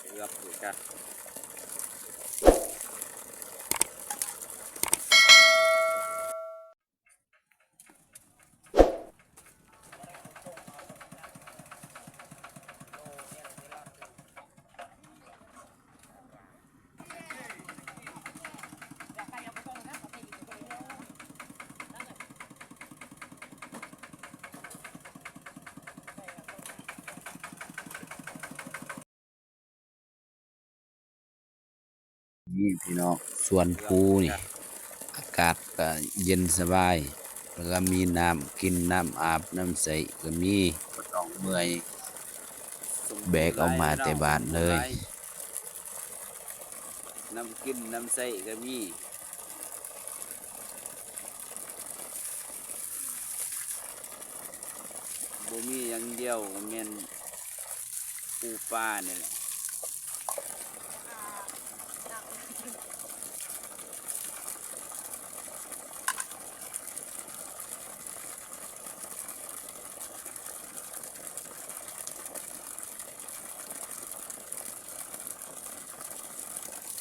ເກືອບຢູ່ກະ. ນີ້ພີ່ນ້ອງ ສວນພູນີ້ ອາກາດກະເຢັນສະບາຍ ແລ້ວກະມີນ້ຳກິນ ນ້ຳອາບ ນ້ຳໃຊ້ກະມີ ບໍ່ຕ້ອງເມື່ອຍ ແບກເອົາມາແຕ່ບ້ານເລີຍ. ນ້ຳກິນນ້ຳໃຊ້ກະມີ ບໍ່ມີຢ່າງດຽວກະແມ່ນປູປານີ້ແຫຼະ.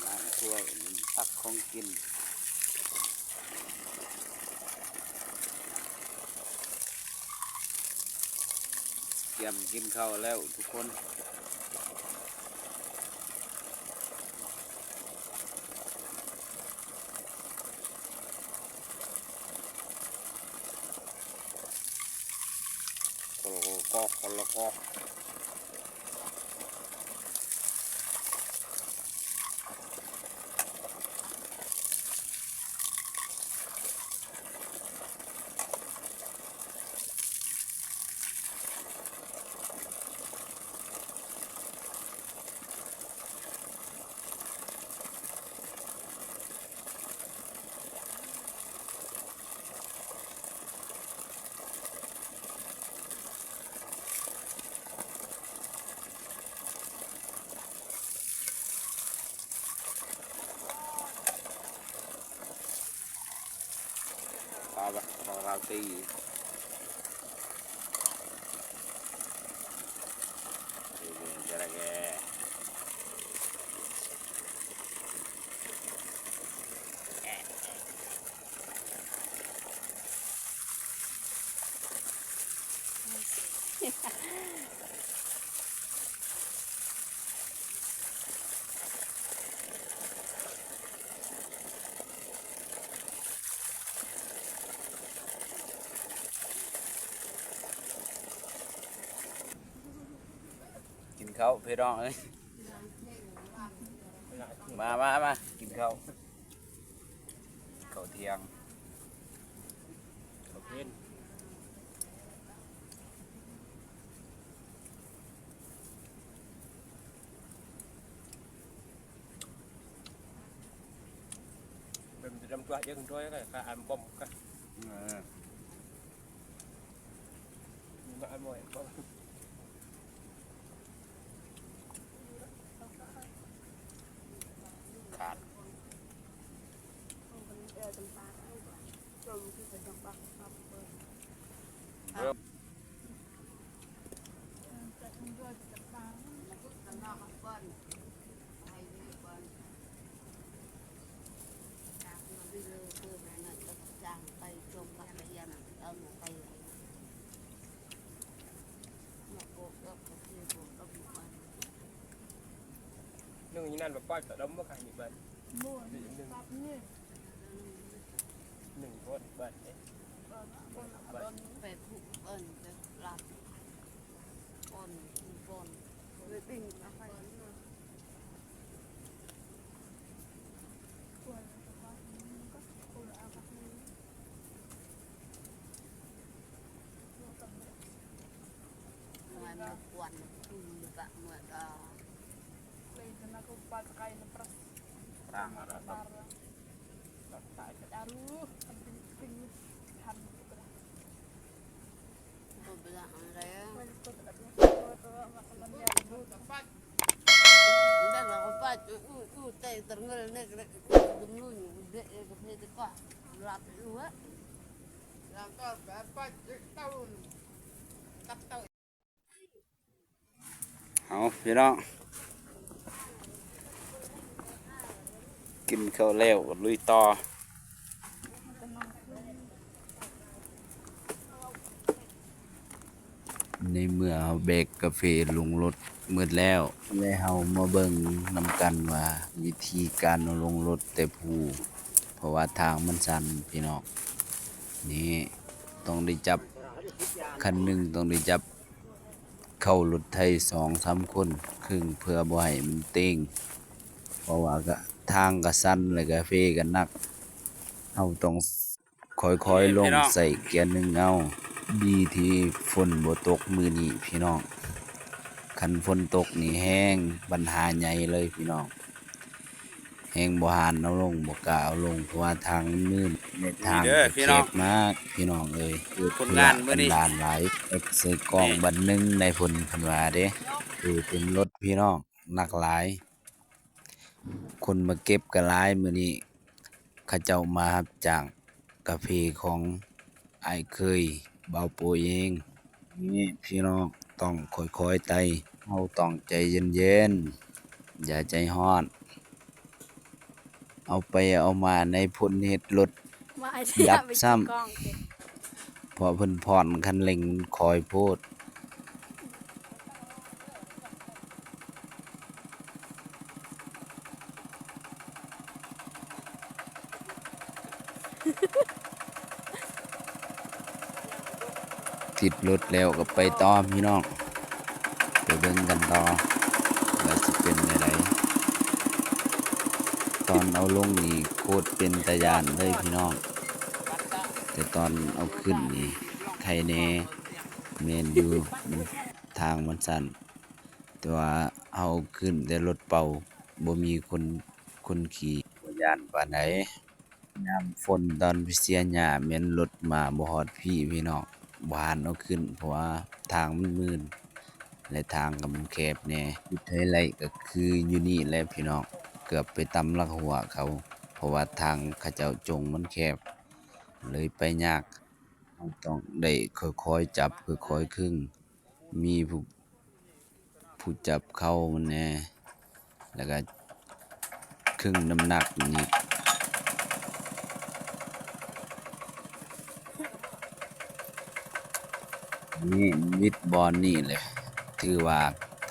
ລ້າງຖ້ວຍ ຕັກຂອງກິນ ກຽມກິນເຂົ້າແລ້ວທຸກຄົນ. ຄົນລະກອກ ຄົນລະກອກ. ປາ ປາລາວຕີ. ກິນເຂົ້າພີ່ນ້ອງເອີຍ ມາ ມາ ມາ ກິນເຂົ້າ ເຂົ້າທ່ຽງ ເຂົ້າເພນ. ເປັນຈຳຕົວເອງໂດຍກະ ກະອັນປ້ອມກະ ເອີ ມີມາອັນໝ້ອຍປ້ອມ. ຂາດ ເອີ. ໜຶ່ງຢູ່ນັ້ນບໍ່ປອດກະດົມບໍ່ຂາຍຢູ່ບ້ານ ໜຶ່ງ ໜຶ່ງ ໜຶ່ງໂພດບ້ານເດ້ ເອີ ເພິ່ນເອີ້ນເປັນ ເອີ້ນເປັນລາບ ໂອນ ໂອນ ເວຕິງ ເອົາ ພີ່ນ້ອງ ກິນເຂົ້າແລ້ວກໍລຸຍຕໍ່. ໃນເມື່ອເຮົາແບກກາເຟລົງລົດໝົດແລ້ວ ແລະ ເຮົາມາເບິ່ງນຳກັນວ່າວິທີການເອົາລົງລົດແຕ່ພູ ເພາະວ່າທາງມັນຊັນພີ່ນ້ອງ. ນີ້ຕ້ອງໄດ້ຈັບ ຄັນໜຶ່ງຕ້ອງໄດ້ຈັບ ເຂົ້າລົດໄຖສອງສາມຄົນເຄິ່ງ ເພື່ອບໍ່ໃຫ້ມັນເຕັງ ເພາະວ່າກະ ທາງກະຊັນ ແລະ ກາເຟກະໜັກ ເຮົາຕ້ອງຄ່ອຍໆລົງ ໃສ່ເກຍໜຶ່ງເອົາ. ດີທີ່ຝົນບໍ່ຕົກມື້ນີ້ພີ່ນ້ອງ, ຄັນຝົນຕົກນີ້ແຮງບັນຫາໃຫຍ່ເລີຍພີ່ນ້ອງ. ແຮງບໍ່ຫານເອົາລົງ ບໍ່ກ້າເອົາລົງ ເພາະວ່າທາງມັນມື່ນ ແລະ ທາງກໍແຄບມາກພີ່ນ້ອງເອີຍ. ເກີດທຸລະກັນດານຫຼາຍ ເອັກໃສ່ກ້ອງບັດໜຶ່ງ ນາຍພົນເພິ່ນວ່າເດ້. ເອີ ເຕັມລົດພີ່ນ້ອງ ໜັກຫຼາຍ. ຄົນມາເກັບກໍຫຼາຍມື້ນີ້ ເຂົາເຈົ້າມາຮັບຈ້າງກາເຟຂອງອ້າຍເຂີຍບ່າວໂປເອງ. ນີ້ພີ່ນ້ອງ ຕ້ອງຄ່ອຍໆໄຕ່ ເຮົາຕ້ອງໃຈເຢັນໆ ຢ່າໃຈຮ້ອນ. ເອົາໄປເອົາມາ ນາຍພົນເຮັດລົດດັບຊ້ຳ ເພາະເພິ່ນຜ່ອນຄັນເລັ່ງມັນຄ່ອຍໂພດ. ຕິດລົດແລ້ວກໍໄປຕໍ່ພີ່ນ້ອງ, ໄປເບິ່ງກັນຕໍ່ວ່າຊິເປັນແນວໃດ. ຕອນເອົາລົງນີ້ໂຄດເປັນຕາຢ້ານເລີຍພີ່ນ້ອງ, ແຕ່ຕອນເອົາຂຶ້ນນີ້ໄຄແດ່. ແມ່ນຢູ່ ມັນ ທາງມັນສັ້ນ ແຕ່ວ່າເຮົາຂຶ້ນແຕ່ລົດເປົ່າ ບໍ່ມີຄົນ ຄົນຂີ່ ບໍ່ຢ້ານປານໃດ. ຍາມຝົນຕອນໄປເສຍຫຍ້າ ແມ່ນລົດມາບໍ່ຮອດພີ້ພີ່ນ້ອງ, ບໍ່ຫານເອົາຂຶ້ນ ເພາະວ່າທາງມັນມື່ນ ແລະ ທາງກໍມັນແຄບແດ່. ຈຸດໄຮໄລກໍຄືຢູ່ນີ້ແຫຼະພີ່ນ້ອງ, ເກືອບໄປຕຳລັກຫົວເຂົາ ເພາະວ່າທາງເຂົາເຈົ້າຈົ່ງມັນແຄບ ເລີຍໄປຍາກ. ເຮົາຕ້ອງໄດ້ຄ່ອຍໆຈັບ ຄ່ອຍໆຄຶງ ມີຜູ້ ຜູ້ຈັບເຄົ້າມັນແດ່ ແລ້ວກະຄຶງນ້ຳໜັກນີ້. ນີ້ ວິດບ່ອນນີ້ແຫຼະ ຖືວ່າ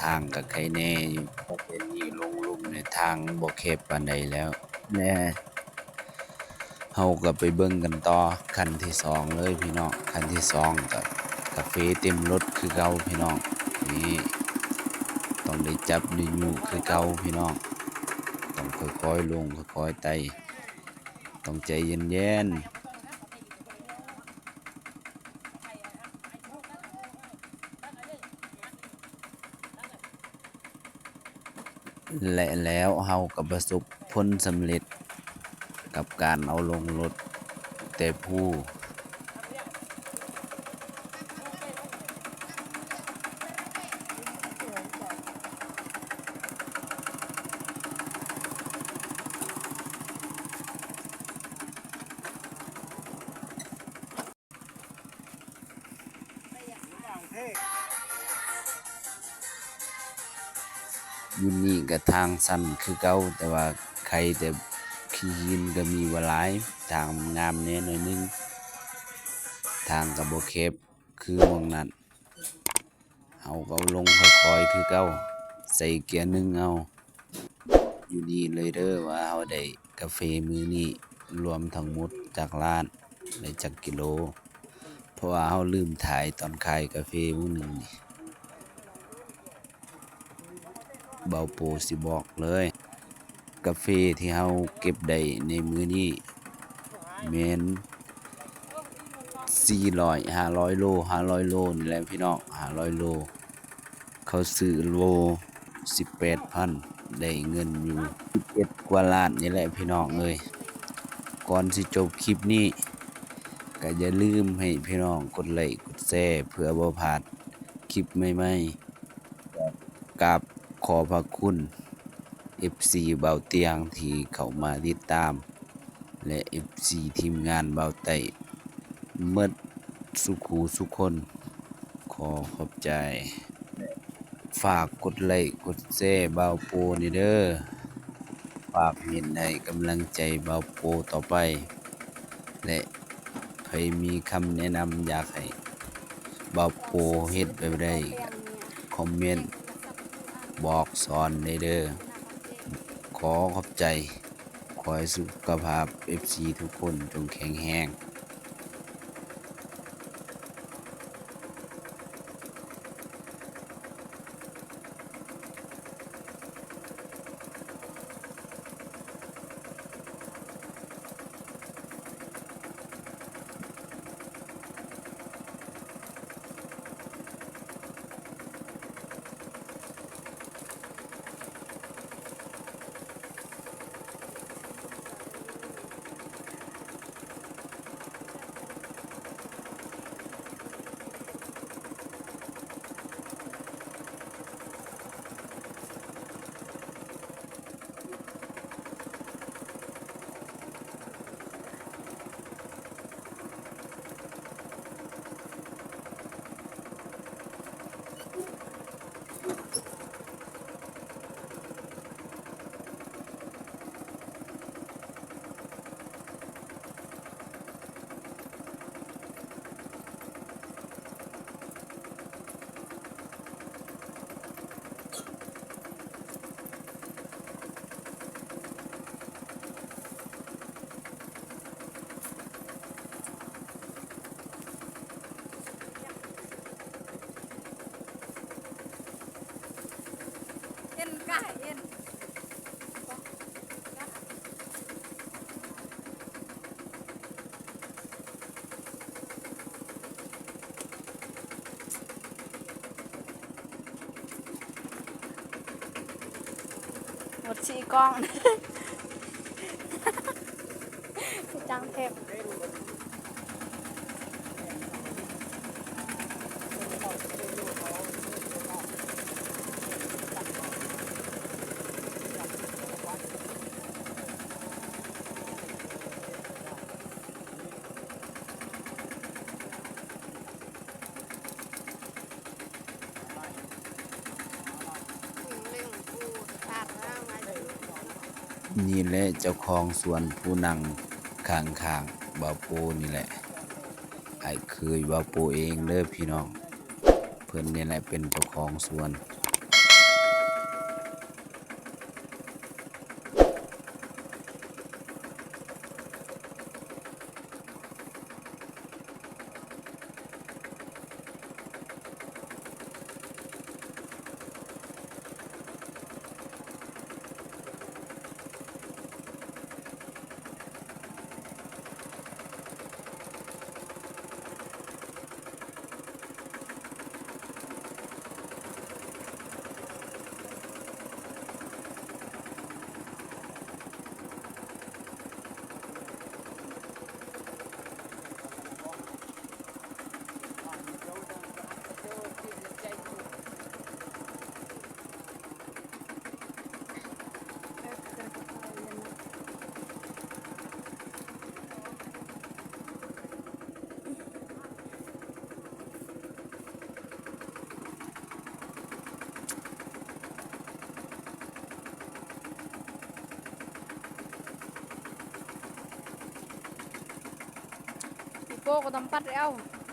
ທາງກະໄຄແດ່ຢູ່. ປະເພດນີ້ລົງລຸ່ມນີ້ ທາງບໍ່ແຄບປານໃດແລ້ວ ແລະ ເຮົາກໍໄປເບິ່ງກັນຕໍ່ ຂັ້ນທີສອງເລີຍພີ່ນ້ອງ. ຂັ້ນທີສອງກໍກາເຟເຕັມລົດຄືເກົ່າພີ່ນ້ອງ. ນີ້ ຕ້ອງໄດ້ຈັບໄດ້ຍູ້ຄືເກົ່າພີ່ນ້ອງ, ຕ້ອງຄ່ອຍໆລົງ ຄ່ອຍໆໄຕ່ ຕ້ອງໃຈເຢັນໆ. ແລະ ແລ້ວເຮົາກໍປະສົບຜົນສຳເລັດກັບການເອົາລົງລົດແຕ່ພູ. ຢູ່ນີ້ກະທາງຊັນຄືເກົ່າ ແຕ່ວ່າໄຄແຕ່ຂີ້ຫີນກໍມີບໍ່ຫຼາຍ, ທາງງາມແດ່ໜ້ອຍໜຶ່ງ, ທາງກໍບໍ່ແຄບຄືໝ່ອງນັ້ນ. ເຮົາກໍລົງຄ່ອຍໆຄືເກົ່າ ໃສ່ເກຍໜຶ່ງເອົາ. ຢູ່ນີ້ເລີຍເດີວ່າເຮົາໄດ້ກາເຟມື້ນີ້ລວມທັງໝົດຈັກລ້ານ ແລະ ຈັກກິໂລ, ເພາະວ່າເຮົາລືມຖ່າຍຕອນຂາຍກາເຟມື້ໜຶ່ງນີ້. ບ່າວໂປຊິບອກເລີຍ ກາເຟທີ່ເຮົາເກັບໄດ້ໃນມື້ນີ້ແມ່ນສີ່ຮ້ອຍ ຫ້າຮ້ອຍໂລ ຫ້າຮ້ອຍໂລນີ້ແຫຼະພີ່ນ້ອງ, ຫ້າຮ້ອຍໂລ. ເຂົາຊື້ໂລສິບແປດພັນ ໄດ້ເງິນຢູ່ສິບເອັດກວ່າລ້ານນີ້ແຫຼະພີ່ນ້ອງເອີຍ. ກ່ອນຊິຈົບຄລິບນີ້ ກໍຢ່າລືມໃຫ້ພີ່ນ້ອງກົດໄລກ໌ ກົດແຊ ເພື່ອບໍ່ພາດຄລິບໃໝ່ໆ. ກາບຂອບພະຄຸນ ເອັຟຊີບ່າວຕຽງທີ່ເຂົ້າມາຕິດຕາມ ແລະ ເອັຟຊີທີມງານບ່າວໄຕ້ໝົດສູ່ຄູ່ສູ່ຄົນ ຂໍຂອບໃຈ. ຝາກກົດໄລ້ກົດແຊບ່າວໂປແດ່ເດີ. ຝາກເຫັນໃຫ້ກຳລັງໃຈບ່າວໂປຕໍ່ໄປ ແລະ ໃຜມີຄຳແນະນຳຢາກໃຫ້ບ່າວໂປເຮັດແບບໃດ ຄອມເມັນບອກສອນແດ່ເດີ. ຂໍຂອບໃຈ. ຂໍໃຫ້ສຸຂະພາບເອັຟຊີທຸກຄົນຈົ່ງແຂງແຮງ. ເອັນກະເອັນ ໝົດສີ່ກ້ອງ ຄືຈັ່ງເທັບ. ນີ້ແຫຼະເຈົ້າຂອງສວນຜູ້ນັ່ງຂ້າງໆບ່າວໂປນີ້ແຫຼະ ອ້າຍເຂີຍບ່າວໂປເອງເດີພີ່ນ້ອງ ເພິ່ນນີ້ແຫຼະເປັນເຈົ້າຂອງສວນ. Ipo ko tampat, Riau.